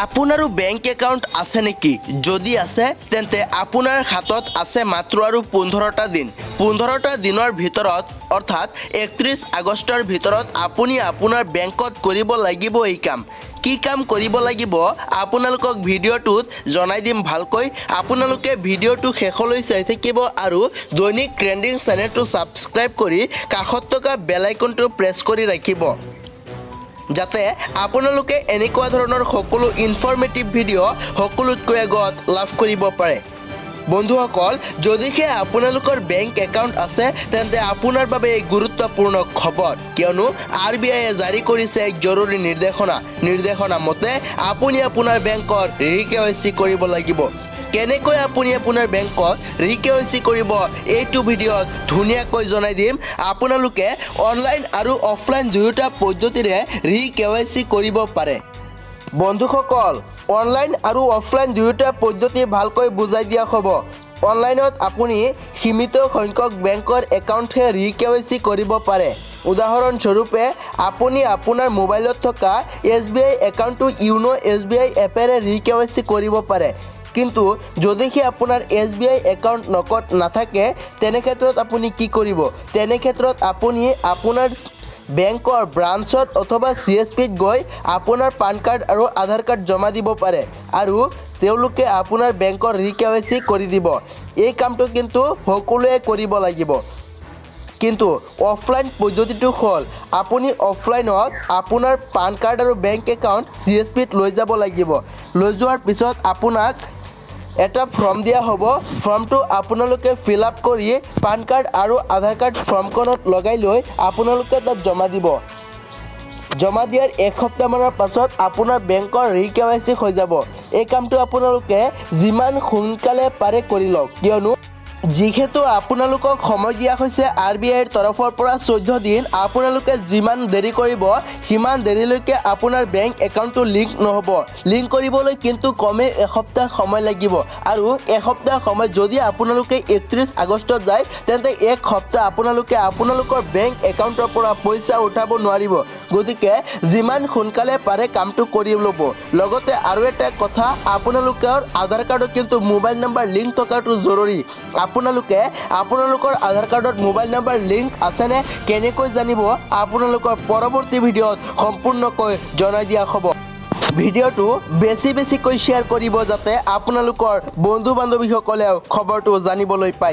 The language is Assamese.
আপোনাৰো বেংক একাউণ্ট আছে নেকি? যদি আছে, তেন্তে আপোনাৰ হাতত আছে মাত্ৰ আৰু 15টা দিন। 15টা দিনৰ ভিতৰত, অৰ্থাৎ 31 আগষ্টৰ ভিতৰত আপুনি আপোনাৰ বেংকত কৰিব লাগিব এই কাম। কি কাম কৰিব লাগিব, আপোনালোকক ভিডিঅ'টোত জনাই দিম ভালকৈ। আপোনালোকে ভিডিঅ'টো শেষলৈ চাই থাকিব আৰু দৈনিক ট্ৰেণ্ডিং চেনেলটো ছাবস্ক্ৰাইব কৰি কাষত থকা বেল আইকনটো প্ৰেছ কৰি ৰাখিব, যাতে আপোনালোকে এনেকুৱা ধৰণৰ সকলো ইনফৰ্মেটিভ ভিডিঅ' সকলোতকৈ আগত লাভ কৰিব পাৰে। বন্ধুসকল, যদিহে আপোনালোকৰ বেংক একাউণ্ট আছে, তেন্তে আপোনাৰ বাবে এই গুৰুত্বপূৰ্ণ খবৰ। কিয়নো আৰবিআইয়ে জাৰি কৰিছে এক জৰুৰী নিৰ্দেশনা। নিৰ্দেশনা মতে আপুনি আপোনাৰ বেংকৰ ৰি কেৱাইচি কৰিব লাগিব। কেনেকৈ আপুনি আপোনাৰ বেংকত ৰি কেৱাইচি কৰিব, এইটো ভিডিঅ'ত ধুনীয়াকৈ জনাই দিম। আপোনালোকে অনলাইন আৰু অফলাইন দুয়োটা পদ্ধতিৰে ৰি কেৱাইচি কৰিব পাৰে। বন্ধুসকল, অনলাইন আৰু অফলাইন দুয়োটা পদ্ধতি ভালকৈ বুজাই দিয়া হ'ব। অনলাইনত আপুনি সীমিত সংখ্যক বেংকৰ একাউণ্টহে ৰি কেৱাইচি কৰিব পাৰে। উদাহৰণস্বৰূপে, আপুনি আপোনাৰ মোবাইলত থকা এছবিআই একাউণ্টটো য়ুন' এছবিআই এপেৰে ৰি কেৱাইচি কৰিব পাৰে। কিন্তু যদিহে আপোনাৰ এছবিআই একাউণ্ট নগদ নাথাকে, তেনে ক্ষেত্ৰত আপুনি কি কৰিব? তেনে ক্ষেত্ৰত আপুনি আপোনাৰ বেংকৰ ব্ৰাঞ্চত অথবা চিএছপিত গৈ আপোনাৰ পান কাৰ্ড আৰু আধাৰ কাৰ্ড জমা দিব পাৰে আৰু তেওঁলোকে আপোনাৰ বেংকৰ ৰি কেৱাইচি কৰি দিব। এই কামটো কিন্তু সকলোৱে কৰিব লাগিব। কিন্তু অফলাইন পদ্ধতিটো হ'ল, আপুনি অফলাইনত আপোনাৰ পান কাৰ্ড আৰু বেংক একাউণ্ট চিএছপিত লৈ যাব লাগিব। লৈ যোৱাৰ পিছত আপোনাক এটা ফৰ্ম দিয়া হ'ব। ফৰ্মটো আপোনালোকে ফিল আপ কৰি পান কাৰ্ড আৰু আধাৰ কাৰ্ড ফৰ্মখনত লগাই লৈ আপোনালোকে তাত জমা দিব। জমা দিয়াৰ এসপ্তাহমানৰ পাছত আপোনাৰ বেংকৰ ৰি কেৱাইচি হৈ যাব। এই কামটো আপোনালোকে যিমান সোনকালে পাৰে কৰি লওক। কিয়নো যিহেতু আপোনালোকক সময় দিয়া হৈছে আৰবিআইৰ তৰফৰ পৰা 14 দিন, আপোনালোকে যিমান দেৰি কৰিব, সিমান দেৰিলৈকে আপোনাৰ বেংক একাউণ্টটো লিংক নহ'ব। লিংক কৰিবলৈ কিন্তু কমেও এসপ্তাহ সময় লাগিব। আৰু এসপ্তাহ সময় যদি আপোনালোকে 31 আগষ্টত যায়, তেন্তে এক সপ্তাহ আপোনালোকে আপোনালোকৰ বেংক একাউণ্টৰ পৰা পইচা উঠাব নোৱাৰিব। গতিকে যিমান সোনকালে পাৰে কামটো কৰি ল'ব। লগতে আৰু এটা কথা, আপোনালোকৰ আধাৰ কাৰ্ডত কিন্তু মোবাইল নাম্বাৰ লিংক থকাটো জৰুৰী। আপোনালোকে আপোনালোকৰ আধাৰ কাৰ্ডত মোবাইল নাম্বাৰ লিংক আছেনে, কেনেকৈ জানিব, আপোনালোকৰ পৰৱৰ্তী ভিডিঅ'ত সম্পূৰ্ণকৈ জনাই দিয়া হ'ব। ভিডিঅ'টো বেছি বেছিকৈ শ্বেয়াৰ কৰিব, যাতে আপোনালোকৰ বন্ধু বান্ধৱীসকলেও খবৰটো জানিবলৈ পায়।